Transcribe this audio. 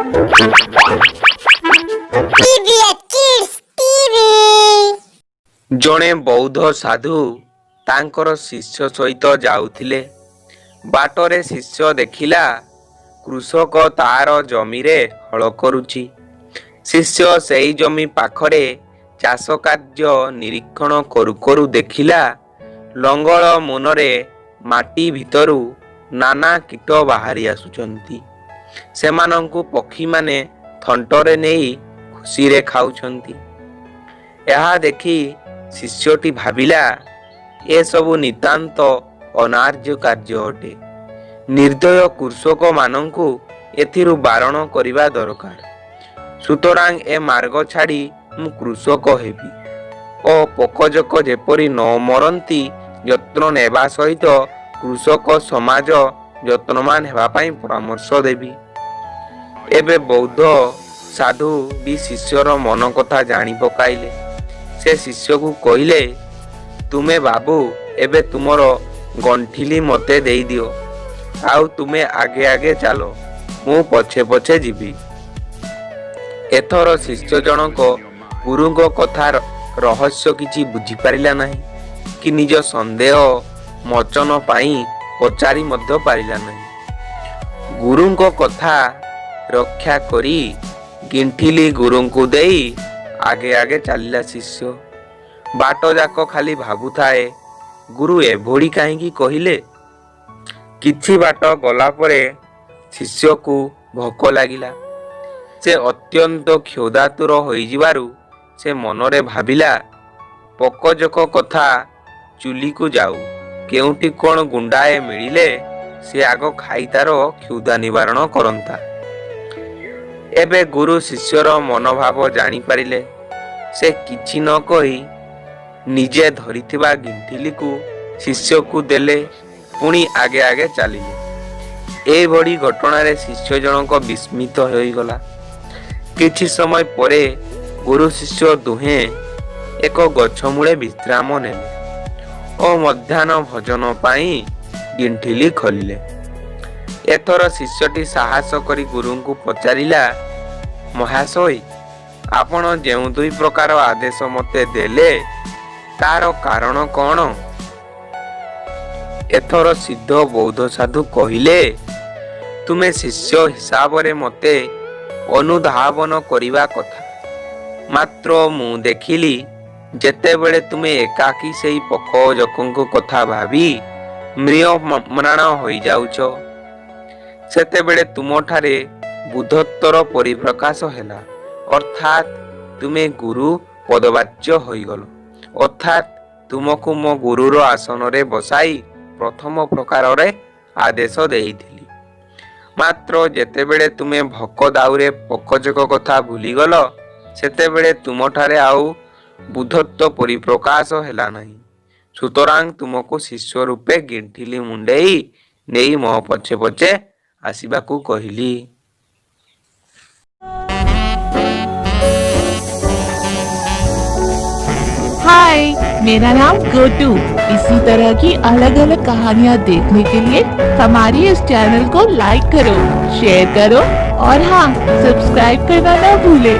PBS Kids TV. ଜଣେ ବୌଦ୍ଧ ସାଧୁ ତାଙ୍କର ଶିଷ୍ୟ ସହିତ ଯାଉଥିଲେ। ବାଟରେ ଶିଷ୍ୟ ଦେଖିଲା, କୃଷକ ତାର ଜମିରେ ହଳ କରୁଛି। ଶିଷ୍ୟ ସେଇ ଜମି ପାଖରେ ଚାଷ କାର୍ଯ୍ୟ ନିରୀକ୍ଷଣ କରୁ କରୁ ଦେଖିଲା, ଲଙ୍ଗଳ ମୁନରେ ମାଟି ଭିତରୁ ନାନା କୀଟ ବାହାରି ଆସୁଛନ୍ତି। ସେମାନଙ୍କୁ ପକ୍ଷୀମାନେ ଥଣ୍ଟରେ ନେଇ ଖୁସିରେ ଖାଉଛନ୍ତି। ଏହା ଦେଖି ଶିଷ୍ୟଟି ଭାବିଲା, ଏସବୁ ନିତାନ୍ତ ଅନାର୍ଯ୍ୟ କାର୍ଯ୍ୟ ଅଟେ। ନିର୍ଦ୍ଦୟ କୃଷକମାନଙ୍କୁ ଏଥିରୁ ବାରଣ କରିବା ଦରକାର। ସୁତରାଂ ଏ ମାର୍ଗ ଛାଡ଼ି ମୁଁ କୃଷକ ହେବି ଓ ପୋକଜୋକ ଯେପରି ନ ମରନ୍ତି ଯତ୍ନ ନେବା ସହିତ କୃଷକ ସମାଜ ଯତ୍ନବାନ ହେବା ପାଇଁ ପରାମର୍ଶ ଦେବି। ଏବେ ବୌଦ୍ଧ ସାଧୁ ବି ଶିଷ୍ୟର ମନ କଥା ଜାଣି ପକାଇଲେ। ସେ ଶିଷ୍ୟକୁ କହିଲେ, ତୁମେ ବାବୁ, ଏବେ ତୁମର ଗଣ୍ଠିଲି ମୋତେ ଦେଇଦିଅ, ଆଉ ତୁମେ ଆଗେ ଆଗେ ଚାଲ, ମୁଁ ପଛେ ପଛେ ଯିବି। ଏଥର ଶିଷ୍ୟ ଜଣକ ଗୁରୁଙ୍କ କଥା ରହସ୍ୟ କିଛି ବୁଝିପାରିଲା ନାହିଁ କି ନିଜ ସନ୍ଦେହ ମୋଚନ ପାଇଁ ପଚାରି ମଧ୍ୟ ପାରିଲା ନାହିଁ। ଗୁରୁଙ୍କ କଥା ରକ୍ଷା କରି ଗିଣ୍ଠିଲି ଗୁରୁଙ୍କୁ ଦେଇ ଆଗେ ଆଗେ ଚାଲିଲା ଶିଷ୍ୟ। ବାଟ ଯାକ ଖାଲି ଭାବୁଥାଏ, ଗୁରୁ ଏଭଳି କାହିଁକି କହିଲେ? କିଛି ବାଟ ଗଲା ପରେ ଶିଷ୍ୟକୁ ଭୋକ ଲାଗିଲା। ସେ ଅତ୍ୟନ୍ତ କ୍ଷୁଧାତୁର ହୋଇଯିବାରୁ ସେ ମନରେ ଭାବିଲା, ପୋକଜୋକ କଥା ଚୁଲିକୁ ଯାଉ, କେଉଁଠି କ'ଣ ଗୁଣ୍ଡାଏ ମିଳିଲେ ସେ ଆଗ ଖାଇ ତାର କ୍ଷୁଧା ନିବାରଣ କରନ୍ତା। ଏବେ ଗୁରୁ ଶିଷ୍ୟର ମନୋଭାବ ଜାଣିପାରିଲେ। ସେ କିଛି ନ କହି ନିଜେ ଧରିଥିବା ଗିଣ୍ଠିଲିକୁ ଶିଷ୍ୟକୁ ଦେଲେ, ପୁଣି ଆଗେ ଆଗେ ଚାଲିଲେ। ଏଇଭଳି ଘଟଣାରେ ଶିଷ୍ୟ ଜଣକ ବିସ୍ମିତ ହୋଇଗଲା। କିଛି ସମୟ ପରେ ଗୁରୁ ଶିଷ୍ୟ ଦୁହେଁ ଏକ ଗଛ ମୂଳେ ବିଶ୍ରାମ ନେଲେ ଓ ମଧ୍ୟାହ୍ନ ଭୋଜନ ପାଇଁ ଗିଣ୍ଠିଲି ଖୋଲିଲେ। ଏଥର ଶିଷ୍ୟଟି ସାହସ କରି ଗୁରୁଙ୍କୁ ପଚାରିଲା, ମହାଶୟ, ଆପଣ ଯେଉଁ ଦୁଇ ପ୍ରକାର ଆଦେଶ ମୋତେ ଦେଲେ, ତାର କାରଣ କ'ଣ? ଏଥର ସିଦ୍ଧ ବୌଦ୍ଧ ସାଧୁ କହିଲେ, ତୁମେ ଶିଷ୍ୟ ହିସାବରେ ମୋତେ ଅନୁଧାବନ କରିବା କଥା। ମାତ୍ର ମୁଁ ଦେଖିଲି, ଯେତେବେଳେ ତୁମେ ଏକାକୀ ସେଇ ପୋକଜୋକଙ୍କ କଥା ଭାବି ମ୍ରିୟମାଣ ହୋଇଯାଉଛ, ସେତେବେଳେ ତୁମଠାରେ ବୁଦ୍ଧତ୍ୱର ପରିପ୍ରକାଶ ହେଲା, ଅର୍ଥାତ୍ ତୁମେ ଗୁରୁ ପଦବାଚ୍ୟ ହୋଇଗଲ। ଅର୍ଥାତ୍ ତୁମକୁ ମୋ ଗୁରୁର ଆସନରେ ବସାଇ ପ୍ରଥମ ପ୍ରକାରରେ ଆଦେଶ ଦେଇଥିଲି। ମାତ୍ର ଯେତେବେଳେ ତୁମେ ଭୋକ ଦାଉରେ ପୋକଜୋକ କଥା ଭୁଲିଗଲ, ସେତେବେଳେ ତୁମଠାରେ ଆଉ ବୁଦ୍ଧତ୍ୱ ପରିପ୍ରକାଶ ହେଲା ନାହିଁ। ସୁତରାଂ ତୁମକୁ ଶିଷ୍ୟ ରୂପେ ଗିଣ୍ଠିଲି ମୁଣ୍ଡେଇ ନେଇ ମୋ ପଛେ ପଛେ ଆସିବାକୁ କହିଲି। हाय, मेरा नाम गोटू। इसी तरह की अलग अलग कहानियाँ देखने के लिए हमारी इस चैनल को लाइक करो, शेयर करो और हाँ, सब्सक्राइब करना ना भूले।